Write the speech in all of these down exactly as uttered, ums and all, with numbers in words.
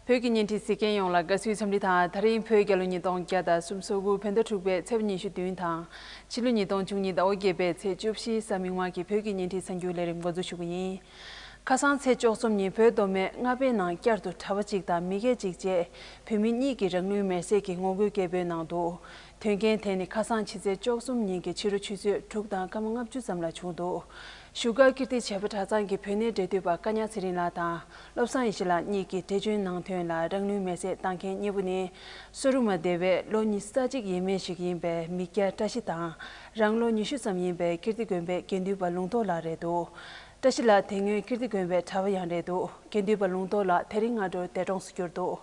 བོད་ཀྱི་བརྙན་འཕྲིན་གཟིགས་མཁན་ཡོངས་ལ་དགའ་བསུའི་འཚམས་འདྲི་དང་། ད་རིང་བོད་རྒྱལ་ལོ་ཉིས་སྟོང་བརྒྱ་དང་སུམ་ཅུ་སོ་དགུ་བོད་ཟླ་དྲུག་པའི་ཚེས་ཉི་ཤུ་བདུན་དང་། ཕྱི་ལོ་ཉིས་སྟོང་བཅུ་གཉིས་ཟླ་བ་བརྒྱད་པའི་ཚེས་བཅུ་བཞི་གཟའ་མིག་དམར་གྱི་བོད་ཀྱི་བརྙན་འཕྲིན་གསར་འགྱུར་ལས་རིམ་འགོ་འཛུགས་ཞུ་གི་ཡིན། ཁ་སང་ཚེས་བཅུ་གསུམ་ཉིན་བོད་མདོ་སྨད་རྔ་དཔེ་ནང་བསྐྱར་དུ་གྲྭ་པ་གཅིག་དང་མི་སྐྱ་གཅིག་བཅས་བོད་མི་གཉིས་ཀྱིས་རང་ལུས་མེར་སྲེག་གིས་ངོ་རྒོལ་སྐད་འབོད་གནང་འདུག་དོན་རྐྱེན་དེ་ནི་ཁ་སང་ཕྱི་ཚེས་བཅུ་གསུམ་ཉིན་གྱི་ཕྱི་དྲོ་ཆུ་ཚོད་དྲུག་དང་སྐར་མ་ལྔ་བཅུ་ཙམ་ལ་བྱུང་འདུག་བཞུགས་སྒར་ཀིརྟི་བྱེས་པ་གྲྭ་ཚང་གི་བོད་གནས་འབྲེལ་མཐུད་པ་ཀ་ཉ་ཚེ་རིང་ལགས་དང་བློ་བཟང་ཡེ་ཤེས་ལགས་གཉིས་ཀྱིས་འགྲེལ་བརྗོད་ནང་དོན་ལ། རང་ལུས་མེར་སྲེག་བཏང་མཁན་གཉིས་པོ་ནི་སོ་རུ་མ་སྡེ་བའི་ལོ་ཉི་ཤུ་རྩ་གཅིག་ཡས་མས་ཤིག་ཡིན་པའི་མི་སྐྱ་བཀྲ་ཤིས་དང་། རང་ལོ་ཉི་ཤུ་ཙམ་ཡིན་པའི་ཀིརྟི་དགོན་པའི་དགེ་འདུན་པ་ལུང་རྟོགས་ལགས་རེད་འདུག་བཀྲ་ཤིས་ལགས་དེ་སྔོན་ཀིརྟི་དགོན་པའི་གྲྭ་པ་ཡང་རེད་འདུག་དགེ་འདུན་པ་ལུང་རྟོགས་ལགས་དེ་རིང་སྔ་དྲོར་འདས་གྲོངས་སུ་གྱུར་འདུག་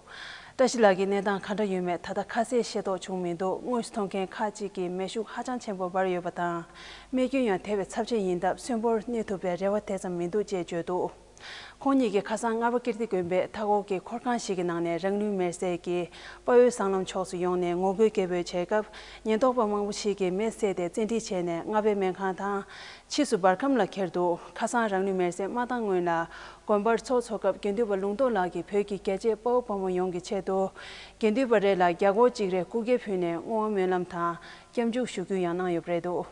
བཀྲ་ཤིས་ལགས་ཀྱི་གནས་སྟངས་ག་འདྲ་ཡོད་མེད་ད་ལྟ་ཁ་གསལ་ཤེས་རྟོགས་བྱུང་མི་འདུག་དངོས་སུ་མཐོང་མཁན་ཁག་ཅིག་གིས་མེ་ཤུགས་ཧ་ཅང་ཆེན་པོ་འབར་ཡོད་པ་དང་། རྨས་སྐྱོན་ཡང་དེ་བས་ཚབས་ཆེན་ཡིན་སྟབས་གསོན་པོར་གནས་ཐུབ་པའི་རེ་བ་དེ་ཙམ་མི་འདུག་ཅེས་བརྗོད་འདུག་ཁོང་གཉིས་ཀྱིས་ཁ་སང་རྔ་པ་ཀིརྟི་དགོན་པའི་མཐའ་འཁོར་གྱི་འཁོར་ཁང་ཞིག་གི་ནང་ནས་རང་ལུས་མེར་སྲེག་གིས་དཔའ་བོའི་སྲང་ལམ་ཕྱོགས་སུ་ཡོང་ནས་ངོ་རྒོལ་སྐད་འབོད་བྱས་སྐབས། ཉེན་རྟོག་པ་མང་པོ་ཞིག་གིས་མེ་བསད་དེ་བཙན་ཁྲིད་བྱས་ནས་རྔ་པའི་སྨན་ཁང་དང་། ཕྱིས་སུ་འབར་ཁམས་ལ་ཁྱེར་འདུག་ཁ་སང་རང་ལུས་མེར་སྲེག་མ་བཏང་སྔོན་ལ། དགོན་པར་ཚོགས་འཚོགས་སྐབས་དགེ་འདུན་པ་ལུང་རྟོགས་ལགས་ཀྱིས་བོད་ཀྱི་རྒྱལ་གཅེས་དཔའ་བོ་དཔའ་མོ་ཡོངས་ཀྱི་ཆེད་དུ། དགེ་འདུན་པ་རེ་ལ་རྒྱ་སྒོར་གཅིག་རེ་སྐུ་སྐྱེ་ཕུལ་ནས་བསྔོ་བ་སྨོན་ལམ་དང་སྐྱབས་འཇུག་ཞུ་རྒྱུ་ཡང་གནང་ཡོད་པ་རེད་འདུག་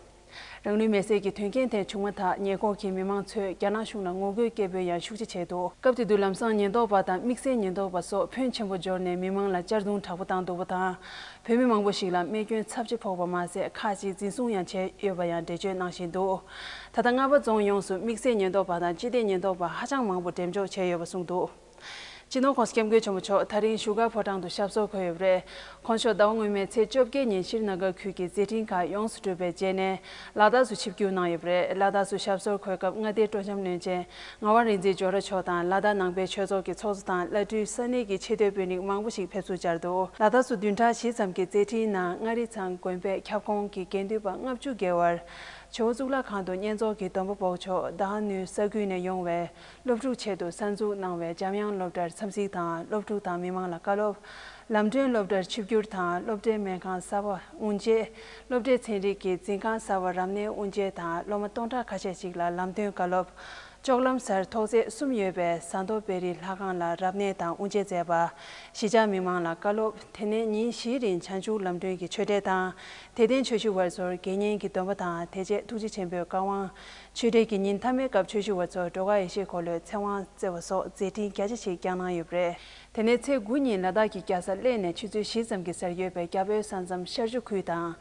རང་ལུས་མེར་སྲེག་གི་དོན་རྐྱེན་དེ་བྱུང་མ་ཐག་ཉེ་འཁོར་གྱི་མི་མང་ཚོས་རྒྱ་ནག་གཞུང་ལ་ངོ་རྒོལ་སྐད་འབོད་ཡང་ཤུགས་ཆེ་བྱས་འདུག་སྐབས་དེ་དུས་ལམ་སང་ཉེན་རྟོག་པ་དང་དམིགས་བསལ་ཉེན་རྟོག་པ་སོགས་ཕོན་ཆེན་པོ་འབྱོར་ནས་མི་མང་ལ་གཅར་རྡུང་དྲག་པོ་བཏང་འདུག་པ་དང་། བོད་མི་མང་པོ་ཞིག་ལ་རྨས་སྐྱོན་ཚབས་ཆེ་ཕོག་པ་མ་ཟད། ཁག་ཅིག་འཛིན་བཟུང་ཡང་བྱས་ཡོད་པ་ཡང་འགྲེལ་བརྗོད་གནང་བཞིན་འདུག་ད་ལྟ་རྔ་པ་རྫོང་ཡོངས་སུ་དམིགས་བསལ་ཉེན་རྟོག་པ་དང་སྤྱི་བདེ་ཉེན་རྟོག་པ་ཧ་ཅང་མང་པོ་འགྲེམས་འཇོག་བྱས་ཡོད་པ་གསུངས་འདུག་སྤྱི་ནོར་༸གོང་ས་༸སྐྱབས་མགོན་ཆེན་པོ་མཆོག་ད་རིང་བཞུགས་སྒར་ཕོ་བྲང་དུ་ཞབས་སོར་འཁོད་ཡོད་པ་རེད། ཁོང་མཆོག་ཟླ་བ་སྔོན་མའི་ཚེས་བཅོ་བརྒྱད་ཉིན་ཤྲི་ན་གར་ཁུལ་གྱི་མཛད་འཕྲིན་ཁག་ཡོངས་སུ་གྲུབ་པའི་རྗེས་ནས་ལ་དྭགས་སུ་ཆིབས་བསྒྱུར་གནང་ཡོད་པ་རེད། ལ་དྭགས་སུ་ཞབས་སོར་འཁོད་སྐབས་མངའ་སྡེའི་སྤྲོ་འཆམ་བློན་ཆེན་ངག་དབང་རིག་འཛིན་ཇོ་ར་མཆོག་དང་། ལ་དྭགས་ནང་པའི་ཆོས་ཚོགས་ཀྱི་ཚོགས་གཙོ་དང་། བླ་སྤྲུལ་ས་གནས་ཀྱི་ཆེས་མཐོའི་དཔོན་རིགས་མང་པོ་ཞིག་ཕེབས་བསུ་བཅར་འདུག་ལ་དྭགས་སུ་བདུན་ཕྲག་བཞི་ཙམ་གྱི་མཛད་འཕྲིན་ནང་། མངའ་རིས་ཚང་དགོན་པའི་ཁྱབ་ཁོངས་ཀྱི་དགེ་འདུན་པ་ལྔ་བཅུ་བརྒལ་བར་ཇོ་བོ་གཙུག་ལག་ཁང་དུ་བསྙེན་རྫོགས་ཀྱི་སྡོམ་པ་འབོགས་ཆོག་ད་ནུའི་ས་ཁུལ་ནས་ཡོང་བའི་སློབ་ཕྲུག་ཆེད་དུ་གསར་འཛུགས་གནང་བའི་འཇམ་དབྱངས་སློབ་གྲྭར་འཚམས་གཟིགས་དང་། སློབ་ཕྲུག་དང་མི་མང་ལ་བཀའ་སློབ། ལམ་གྲོན་སློབ་གྲྭར་ཆིབས་བསྒྱུར་དང་། སློབ་གྲྭའི་སྨན་ཁང་གསར་པ་དབུ་འབྱེད། སློབ་གྲྭའི་ཚན་རིག་གི་འཛིན་ཁང་གསར་པར་རབ་གནས་དབུ་འབྱེད་དང་། སློབ་མ་སྟོང་ཕྲག་ཁ་ཤས་ཤིག་ལ་ལམ་སྟོན་བཀའ་སློབ། ལྕོག་ལམ་སར་ཐོག་བརྩེགས་གསུམ་ཡོད་པའི་ཟངས་མདོག་དཔལ་རིའི་ལྷ་ཁང་ལ་རབ་གནས་དང་དབུ་འབྱེད་མཛད་པ། གཞིས་ཆགས་མི་མང་ལ་བཀའ་སློབ། དེ་ནས་ཉིན་བཞིའི་རིང་བྱང་ཆུབ་ལམ་སྒྲོན་གྱི་ཆོས་འབྲེལ་དང་། དད་ལྡན་ཆོས་ཞུ་བར་ཚོར་དགེ་བསྙེན་གྱི་སྡོམ་པ་དང་། དེ་རྗེས་ཐུགས་རྗེ་ཆེན་པོའི་བཀའ་དབང་། ཆོས་འབྲེལ་གྱི་ཉིན་མཐའ་མའི་སྐབས་ཆོས་ཞུ་བ་ཚོར་སྒྲོལ་དཀར་ཡེ་ཤེས་འཁོར་ལོའི་ཚེ་དབང་བསྩལ་བ་སོགས་མཛད་འཕྲིན་རྒྱ་ཆེ་ཞིག་བསྐྱངས་གནང་ཡོད་པ་རེད། དེ་ནས་ཚེས་དགུ་ཉིན་ལ་དྭགས་ཀྱི་རྒྱལ་ས་གླེ་ནས་ཆུ་ཚོད་བཞི་ཙམ་གྱི་སར་ཡོད་པའི་རྒྱ་བོད་ས་མཚམས་ཤར་ཕྱོགས་ཁུལ་དང་།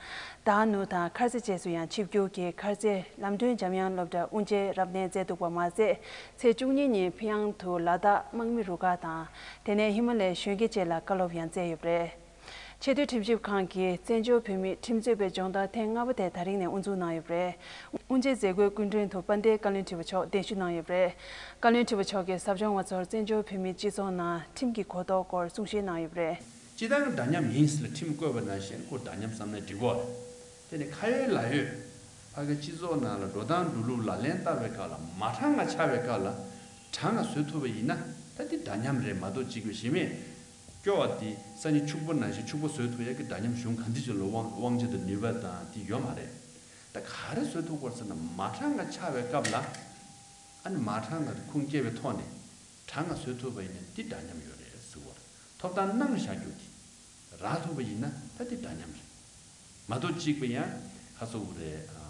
དྷ་ནུ་དང་མཁར་རྩེ་བཅས་སུ་ཡང་ཆིབས་བསྒྱུར་གྱིས་མཁར་རྩེ་ལམ་སྒྲོན་འཇམ་དབྱངས་སློབ་གྲྭར་དབུ་འབྱེད་རབ་གནས་མཛད་འདུག་པ་མ་ཟད། ཚེས་བཅུ་གཉིས་ཉིན་ཕི་ཡང་དུ་ལ་དྭགས་དམག་མི་རུ་ཁག་དང་། དེ་ནས་ཧི་མ་ལའི་གཞོན་སྐྱེས་བཅས་ལ་བཀའ་སློབ་ཡང་བསྩལ་ཡོད་པ་རེད། ཆེས་མཐོའི་ཁྲིམས་ཞིབ་ཁང་གིས་བཙན་བྱོལ་བོད་མིའི་ཁྲིམས་རྩོད་པའི་སྦྱོང་བརྡར་ཐེངས་ལྔ་པ་དེ་ད་རིང་ནས་དབུ་འཛུགས་གནང་ཡོད་པ་རེད། དབུ་འབྱེད་མཛད་སྒོའི་སྐུ་མགྲོན་དུ་དཔལ་ལྡན་བཀའ་བློན་ཁྲི་པ་མཆོག་གདན་ཞུ་གནང་ཡོད་པ་རེད། བཀའ་བློན་ཁྲི་པ་མཆོག་གིས་ཟབ་སྦྱོང་བ་ཚོར་བཙན་བྱོལ་བོད་མིའི་སྤྱི་ཚོགས་ནང་ཁྲིམས་ཀྱི་གོ་རྟོགས་སྐོར་གསུང་བཤད་གནང་ཡོད་པ་རེད། སྤྱིར་བཏང་འདྲ་མཉམ་ཡིན་ཟེར་ཁྲིམས་བཀོད་པ་ནང་བཞིན་ཁོ་འདྲ་མཉམ་བསམ་ན་འགྲིག་གོ། དེ་ནི་ཁ་ཡོད་ལག་ཡོད། ཕ་གི་སྤྱི་ཚོགས་ནང་ལ་འགྲོ་སྟངས་འགྲོ་ལུགས་ལག་ལེན་བསྟར་བའི་སྐབས་ལ་མ་གྲངས་ཀ་ཆགས་པའི་སྐབས་ལ་གྲངས་ཀ་བཟོ་ཐུབ་པ་ཡིན་ན་ད་དེ་འདྲ་མཉམ་རེད་མ་གཏོགས་གཅིག་པའི་གཞི་མེད། སྐྱོ་བ་དེ་སང་ཉིན་ཕྱུག་པོ་ནང་བཞིན་ཕྱུག་པོ་བཟོ་ཐུབ་ཡ་གི་འདྲ་མཉམ་གཞུང་ག་འདི་ཚོ་ལ་དབང་དབང་ཆ་དང་ནུས་པ་དང་དེ་ཡོད་མ་རེད། ད་ག་རེ་བཟོ་ཐུབ་དགོས་ཟེར་ན་མ་གྲངས་ཀ་ཆགས་པའི་སྐབས་ལ་ཨ་ནི་མ་གྲངས་ཀ་ཁུངས་སྐྱེལ་བའི་ཐོག་ནས་གྲངས་ཀ་བཟོ་ཐུབ་པ་ཡིན་ན་འདི་འདྲ་མཉམ་ཡོད་རེད་ཟེར་བ་རེད། ཐོབ་ཐང་གནང་བཞག་རྒྱུ་དེ་རག་ཐུབ་པ་ཡིན་ན་ད་འདི་འདྲ་མཉམ་རེད། མ་གཏོགས་གཅིག་པ་ཡང་ཁ་སོ་རེད།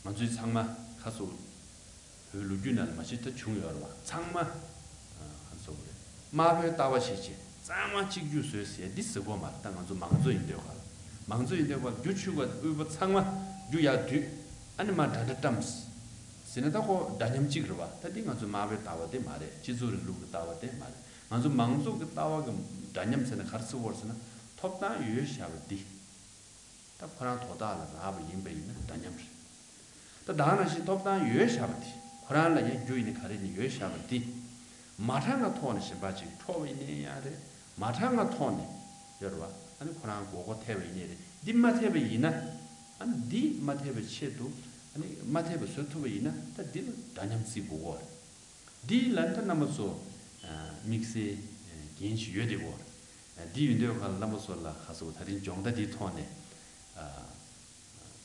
ང་ཚོའི་ཚང་མ་ཁ་སོ་བོད་ལོ་རྒྱུས་ནང་ལ་མ་གཞི་ད་བྱུང་ཡོད་རེད་བ། ཚང་མ་ཁ་སོ་རེད། དམར་པོའི་ལྟ་བ་བྱེད་བྱེད་ཚང་མ་གཅིག་གྱུར་བཟོས་ཟེར་འདི་ཟེར་གོ་མ་རེད། ད་ང་ཚོ་མང་གཙོ་ཡིན་དུས་ག་ལ་མང་གཙོ་ཡིན་དུས་ག་ལ་རྒྱུ་ཆུ་ག་དབུལ་པོ་ཚང་མ་རྒྱུ་ཡར་བསྡུས་ཨ་ནི་མ་འདྲ་འདྲ་བཀྲམ་ཟེར་ན་ད་ཁོ་འདྲ་མཉམ་གཅིག་རེད་བ། ད་འདི་ང་ཚོ་དམར་པོའི་ལྟ་བ་དེ་མ་རེད། སྤྱི་ཚོགས་རིང་ལུགས་ཀྱི་ལྟ་བ་དེ་མ་རེད། ང་ཚོ་མང་གཙོ་གི་ལྟ་བ་གི་འདྲ་མཉམ་ཟེར་ན་ག་རེ་ཟེར་བ་རེད་ཟེར་ན་ཐོབ་ཐང་ཡོད་བཞག་པ་འདི། ད་ཁོ་རང་དོ་བདག་ལ་རག་པ་ཡིན་པ་ཡིན་ན་འདྲ་མཉམ་རེད། ད་ད་ག་ནང་བཞིན་ཐོབ་ཐང་ཡོད་བཞག་པ་དེ་ཁོ་རང་ལ་ཡང་རྒྱུ་ཡིན་ན་ག་རེ་ཡིན་ན་ཡོད་བཞག་པ་དེ། མ་གྲངས་ཀ་ཐོག་ནས་གཞན་པ་ཅིག་འཕྲོག་པ་ཡིན་ན་ཡང་རེད། མ་གྲངས་ཀ་ཐོག་ནས་ཡོད་རེད་བ། ཨ་ནི་ཁོ་རང་མགོ་སྐོར་ཐེབས་པ་ཡིན་ན་རེད། འདི་མ་ཐེབས་པ་ཡིན་ན། ཨ་ནི་འདི་མ་ཐེབས་པའི་ཆེད་དུ་ཨ་ནི་མ་ཐེབས་པ་བཟོ་ཐུབ་པ་ཡིན་ན་ད་འདི་ལ་འདྲ་མཉམ་བརྩི་དགོས་ཀྱི་ཡོད་རེད། འདི་ལ་ད་རྣམ་པ་ཚོ་དམིགས་བསལ་འགན་ཞིག་ཡོད་དེ་གོ། འདི་ཡིན་དུས་ཁ་ལ་རྣམ་པ་ཚོ་ལ་ཁ་སོ་ད་རིང་སྦྱོང་བརྡར་འདིའི་ཐོག་ནས་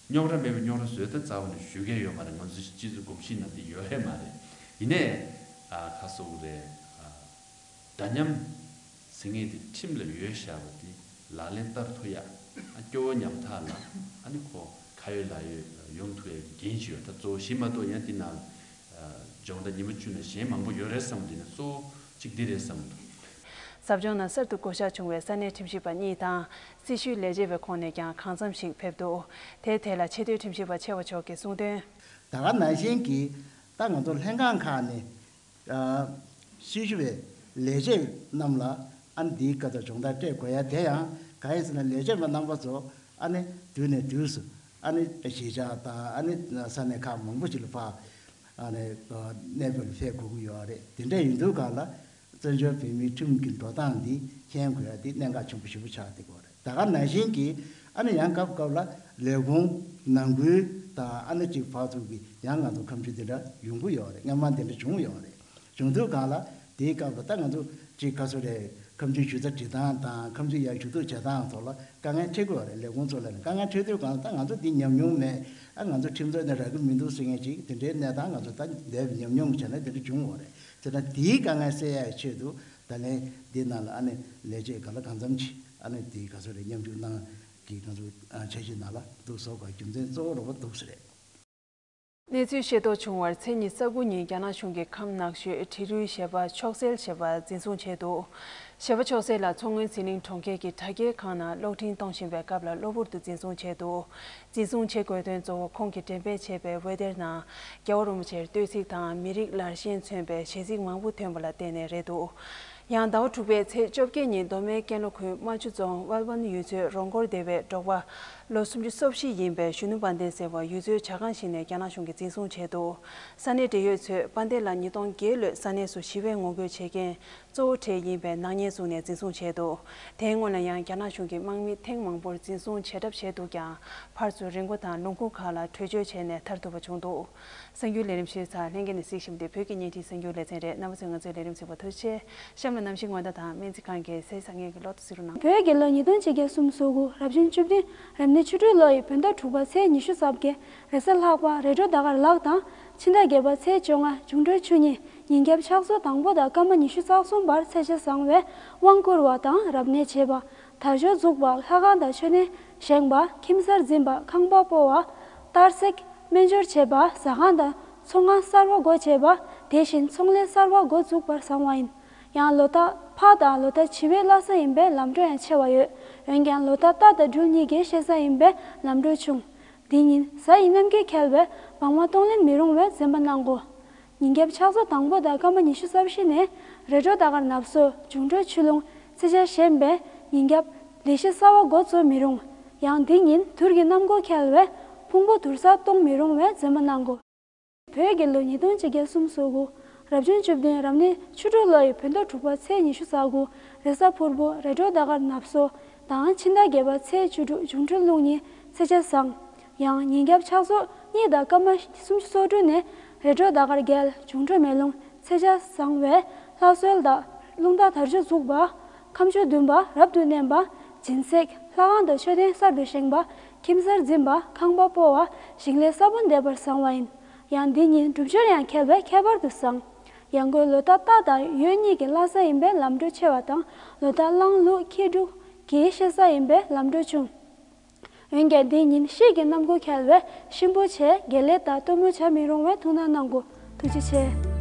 རྙོག་དྲ་མེད་པའི་རྙོག་དྲ་བཟོས་ད་རྩ་བ་ནས་ཞུ་མཁན་ཡོད་མ་རེད། ང་ཚོ་སྤྱི་ཚོགས་གོམས་གཤིས་ནང་འདི་ཡོད་ཧེ་མ་རེད། ཡིན་ནའི་ཁ་སོ་རེད། འདྲ་མཉམ་ ཟེར་མཁན་དེ་ཁྲིམས་ལ་ཡོད་བཞག་པ་དེ་ལག་ལེན་བསྟར་ཐུབ་ཡ། ཨ་སྐྱོ་བོ་ཉམ་ཐག་ལ་ཨ་ནི་ཁོ་ཁ་ཡོད་ལག་ཡོད་ཡོང་ཐུབ་ཡ་འགན་ཅིག་ཡོད། ད་གཙོ་བོ་གཞི་མ་གཏོགས་ཡང་དེ་ནང་སྦྱོང་བརྡར་ཉི་མ་བཅུ་ནང་གཞན་མང་པོ་ཡོད་རེད་བསམ། དེ་ནི་གཙོ་བོ་གཅིག་འདི་རེད་བསམ་འདུག། ཟབ་སྦྱོང་ནང་གསར་དུ་བསྐོ་གཞག་བྱུང་བའི་ས་གནས་ཁྲིམས་ཞིབ་པ་གཉིས་དང་སྲི་ཞུའི་ལས་བྱེད་པའི་ཁོངས་ནས་ཀྱང་གང་འཚམ་ཞིག་ཕེབས་འདུག། དེའི་ཐད་ལ་ཆེས་མཐོའི་ཁྲིམས་ཞིབ་པ་ཆེ་བ་མཆོག་གིས་གསུངས་དོན། ད་ག་ནང་བཞིན་གྱི་ད་ང་ཚོ་ལྷན་ཁང་ཁག་ནས་ཨ་སྲི་ཞུ་བའི་ལས་བྱེད་རྣམས་ལ་ཨ་ནི་འདིའི་སྐབས་དང་སྦྱོང་བརྡར་སྤྲད་དགོས་ཡ་དེ་ཡང་གང་ཡིན་ཟེར་ན། ལས་བྱེད་པ་རྣམ་པ་ཚོ་ཨ་ནི་དུས་ནས་དུས་སུ་ཨ་ནི་གཞིས་ཆགས་དང་ཨ་ནི་ས་གནས་ཁག་མང་པོ་ཞིག་ལ་ཕར་ཨ་ནི་གནས་སྤོས་ལ་ཕེབས་དགོས་ཀྱི་ཡོད་རེད། དེ་འདྲ་ཡིན་དུས་གང་ལ་བཙན་བྱོལ་བོད་མིའི་ཁྲིམས་ཀྱི་འགྲོ་སྟངས་འདི་མཁྱེན་དགོས་ཡ་འདི་གནད་འགག་ཆེན་པོ་ཞེ་པོ་ཆགས་བསྡད་ཀྱི་ཡོད་རེད། ད་ག་ནང་བཞིན་གྱི་ཨ་ནི་ཡང་སྐབས་སྐབས་ལ་ལས་ཁུངས་ནང་ཁུལ་དང་ཨ་ནི་གཅིག་བར་དུ་གི་ཡང་ང་ཚོ་ཁ་མཆུ་འདི་འདྲ་ཡོང་གི་ཡོད་རེད། སྔ་མ་འདི་འདྲ་བྱུང་ཡོད་རེད། བྱུང་དུས་གང་ལ་དེའི་སྐབས་ལ་ད་ང་ཚོ་གཅིག་ག་ཚོད་རེད། ཁ་མཆུ་ཞུ་རྩ་བྲི་སྟངས་དང་ཁ་མཆུ་ཡར་ཞུ་གཏུག་བྱེད་སྟངས་ཐོག་ལ་དཀའ་ངལ་འཕྲད་ཀྱི་ཡོད་རེད། ལས་ཁུངས་ཚོ་ལ་ནི་དཀའ་ངལ་འཕྲད་དུས་གང་ལ་ད་ང་ཚོ་འདི་ཉམས་མྱོང་མེད། ཨ་ང་ཚོ་ཁྲིམས་རྩོད་ནས་རག་གི་མི་འདུག་ཟེར་མཁན་ཅིག་དེ་འདྲའི་གནས་སྟངས་ང་ཚོ་ད་འདས་པའི་ཉམས་མྱོང་བྱས་ན་དེ་འདྲ་བྱུང་ཡོད་རེད། དེ་ན་དེའི་དཀའ་ངལ་སེལ་ཡག་ཆེད་དུ་ད་ལན་འདི་ནང་ལ་ཨ་ནི་ལས་བྱེད་ག་ལ་གང་འཚམ་ཅིག་ཨ་ནི་དེའི་ག་ཚོད་རེད། མཉམ་ཞུགས་གནང་གི་ང་ཚོ་ཨ་འཆར་གཞི་ནང་ལ་འདུག་བཟོ་དགོས་རྒྱུ་མཚན་གཙོ་བོ་རུ་བ་འདུག་ས་རེད། གནས་ཚུལ་ཤེས་རྟོགས་བྱུང་བར་ཚེས་ཉི་ཤུ་རྩ་དགུ་ཉིན་རྒྱ་ནག་གཞུང་གིས་ཁམས་ནགས་ཤོད་འབྲི་རུའི་གཞས་པ་མཆོག་སྲེད་ཞེས་པ་འཛིན་བཟུང་བྱས་འདུག། གཞས་པ་མཆོག་སྲེད་ལ་མཚོ་སྔོན་ཟི་ལིང་གྲོང་ཁྱེར་གྱི་དྲ་རྒྱའི་ཁང་ནང་གློག་འཕྲིན་གཏོང་བཞིན་པའི་སྐབས་ལ་གློ་བུར་དུ་འཛིན་བཟུང་བྱས་འདུག། འཛིན་བཟུང་བྱེད་དགོས་དོན་གཙོ་བོ་ཁོང་གིས་འགྲེམས་སྤེལ་བྱས་པའི་འོད་སྡེར་ནང་རྒྱལ་བ་རིན་པོ་ཆེར་བསྟོད་ཚིག་དང་མི་རིགས་ལར་ཞེན་མཚོན་པའི་གཞས་ཚིག་མང་པོ་ཐོན་པ་ལ་བརྟེན་ནས་རེད་འདུག། ཡང་ཟླ་བ་དྲུག་པའི་ཚེས་བཅོ་བརྒྱད་ཉིན་མདོ་སྨད་ཀན་ལྷོ་ཁུལ་རྨ་ཆུ་རྫོང་དབལ་བན་ཡུལ་ཚོའི་རོང་སྐོར་སྡེ་བའི་འབྲོག་པ་ལོ་སུམ་ཅུ་སོ་བཞི་ཡིན་པའི་གཞོན་ནུ་དཔལ་ལྡན་ཟེར་བ་ཡུལ་ཚོའི་ཇ་ཁང་ཞིག་ནས་རྒྱ་ནག་གཞུང་གིས་འཛིན་བཟུང་བྱས་འདུག། ས་གནས་འབྲེལ་ཡོད་ཚོས་དཔལ་ལྡན་ལགས་ཉིས་སྟོང་བརྒྱད་ལོའི་ས་གནས་སུ་ཞི་བའི་ངོ་རྒོལ་བྱེད་མཁན་གཙོ་བོ་གྲས་ཡིན་པའི་ནག་ཉེས་བཟུང་ནས་འཛིན་བཟུང་བྱས་འདུག། དེའི་སྔོན་ལ་ཡང་རྒྱ་ནག་གཞུང་གིས་དམག་མི་ཐེངས་མང་པོར་འཛིན་བཟུང་བྱེད་གྲབས་བྱས་འདུག་ཀྱང་ཕར་ཚུར་རི་མགོ་དང་ལུང་ཁུག་ཁག་ལ་བྲོས་བྱོལ་བྱས་ནས་ཐར་ཐུབ་པ་བྱུང་འདུག། གསར་འགྱུར་ལས་རིམ་ཞུས་ཚར། ལྷན་རྒྱས་ནས་གཟིགས་བཞིན་པ་འདི་བོད་ཀྱི་བརྙན་འཕྲིན་གསར་འགྱུར་ལེ་ཚན་རེད། རྣམ་པ་ཚོས་ང་ཚོའི་ལས་རིམ་གཟིགས་པར་ཐུགས་རྗེ་ཆེ། གཤམ་ལ་གནམ་གཤིས་སྔོན་བརྡ་དང་སྨན་རྩིས་ཁང་གི་གསལ་བསྒྲགས་ཀྱི་ཀློག་ཏུ་གཟིགས་རོགས་གནང་། བོད་ཀྱི་ལོ་ཉིས་སྟོང་ཆིག་བརྒྱ་སུམ་ཅུ་སོ་དགུ་རབ་བྱུང་བཅུ་བདུན་རབ་གནས་ཆུ་སྤྲུལ་ལོ་ཡི་བོད་ཟླ་དྲུག་པ་ཚེས་ཉི་ཤུ་རྩ་བརྒྱད་རེས་གཟའ་ལྷག་པ་རེས་འགྲོགས་ཟླ་སྐར་ལག་དང་ཕྱི་ཟླ་བརྒྱད་པ་ཚེས་བཅོ་ལྔ་འབྱུང་འཕྲོད་ཆུ་གཉིས་ཉིན་རྒྱབ་ཕྱག་ཚོད་དང་པོ་དང་སྐར་མ་ཉི་ཤུ་རྩ་གསུམ་བར་ཚེས་ཆ་བཟང་བས་དབང་བསྐུར་བ་དང་རབ་གནས་བྱེད་པ། དར་ལྕོག་འཛུགས་པ། ལྷ་ཁང་དང་མཆོད་རྟེན་བཞེངས་པ། ཁྱིམ་གསར་འཛིན་པ། ཁང་པ་སྤོ་བ། གཏར་སྲེག་སྨན་སྦྱོར་བྱེད་པ། ཟ་ཁང་དང་ཚོང་ཁང་གསར་པ་སྒོ་ཕྱེ་བ། དེ་བཞིན་ཚོང་ལས་གསར་པ་འགོ་འཛུགས་པར་བཟང་བ་ཡིན། ཡང་ལོ་རྟགས་ཕག་དང་ལོ་རྟགས་བྱི་བའི་བླ་གཟའ་ཡིན་པས་ལམ་འགྲོ་ཡང་ཆེ་བ་ཡོད། འོན་ཀྱང་ལོ་རྟགས་རྟ་དང་སྦྲུལ་གཉིས་ཀྱི་གཤེད་གཟའ་ཡིན་པས་ལམ་འགྲོ་ཆུང་། འདི་ཉིན་གཟའ་ཡི་རྣམ་འགྱུར་འཁེལ་བས་བག་མ་གཏོང་ལེན་མི་རུང་བས་འཛེམ་པ་གནང་དགོས། ཉིན་རྒྱབ་ཕྱག་ཚོད་དང་པོ་དང་སྐར་མ་ཉི་ཤུ་རྩ་བཞི་ནས་རེས་འགྲོགས་ཟླ་སྐར་ནབ་སོ། འབྱུང་འཕྲོད་ཆུ་རླུང་། ཚེས་ཆ་གཞན་པས་ཉིན་རྒྱབ་ལས་གཞི་གསར་པ་འགོ་བཙུགས་མི་རུང་། ཡང་འདི་ཉིན་དུར་གྱི་གནམ་སྒོ་འཁེལ་བས་ཕུང་པོ་དུར་ས་གཏོང་མི་རུང་བས་འཛེམ་པ་གནང་དགོས། བོད་ཀྱི་ལོ་ཉིས་སྟོང་ཆིག་བརྒྱ་སུམ་ཅུ་སོ་དགུ་རབ་བྱུང་བཅུ་བདུན་རབ་གནས་ཆུ་སྦྲུལ་ལོ་ཡི་བོད་ཟླ་དྲུག་པ་ཚེས་ཉི་ཤུ་རྩ་དགུ་རེས་གཟའ་ཕུར་བུ་རེས་འགྲོགས་ཟླ་སྐར་ནབ་སོ་དང་ཕྱི་ཟླ་བརྒྱད་པ་ཚེས་བཅུ་དྲུག་འབྱུང་འཕྲོད་རླུང་གཉིས་ཚེས་ཆ་བཟང་། ཡང་ཉིན་རྒྱབ་ཕྱག་ཚོད་གཉིས་དང་སྐར་མ་སུམ་ཅུ་སོ་དྲུག་ནས་རེས་འགྲོགས་ཟླ་སྐར་རྒྱལ། འབྱུང་འཕྲོད་མེ་རླུང་ཚེས་ཆ་བཟང་བས་ལྷ་གསོལ་དང་རླུང་རྟ་དར་ལྕོག་འཛུགས་པ། ཁ་མཆུ་འདོན་པ། རབ་ཏུ་གནོན་པ། སྦྱིན་སྲེག་ལྷ་ཁང་དང་མཆོད་རྟེན་གསར་དུ་བཞེངས་པ། ཁྱིམ་གསར་འཛིན་པ། ཁང་པ་སྤོ་བ། ཞིང་ལས་ས་བོན་འདེབས་པར་བཟང་བ་ཡིན། ཡང་འདི་ཉིན་སྒྲུབ་སྦྱོར་ཡང་འཁེལ་བས་ཁྱད་པར་དུ་བཟང་། ཡང་སྒོས་ལོ་རྟགས་རྟ་དང་ཡོས་གཉིས་ཀྱི་བླ་གཟའ་ཡིན་པས་ལམ་འགྲོ་ཆེ་བ་དང་ལོ་རྟགས་གླང་ལུག་ཁྱི་འབྲུག་གི་གཤེད་གཟའ་ཡིན་པས་ལམ་འགྲོ་ཆུང་། འོན་ཀྱང་འདི་ཉིན་དཔྱིད་ཀྱི་གནམ་སྒོ་འཁེལ་བས་གཤིན་པོ་ཆེ་དགེ་ལེགས་དང་སྟོན་མོ་བྱ་མི་རུང་བས་ཐུགས་སྣང་གནང་དགོས། ཐུགས་རྗེ་ཆེ།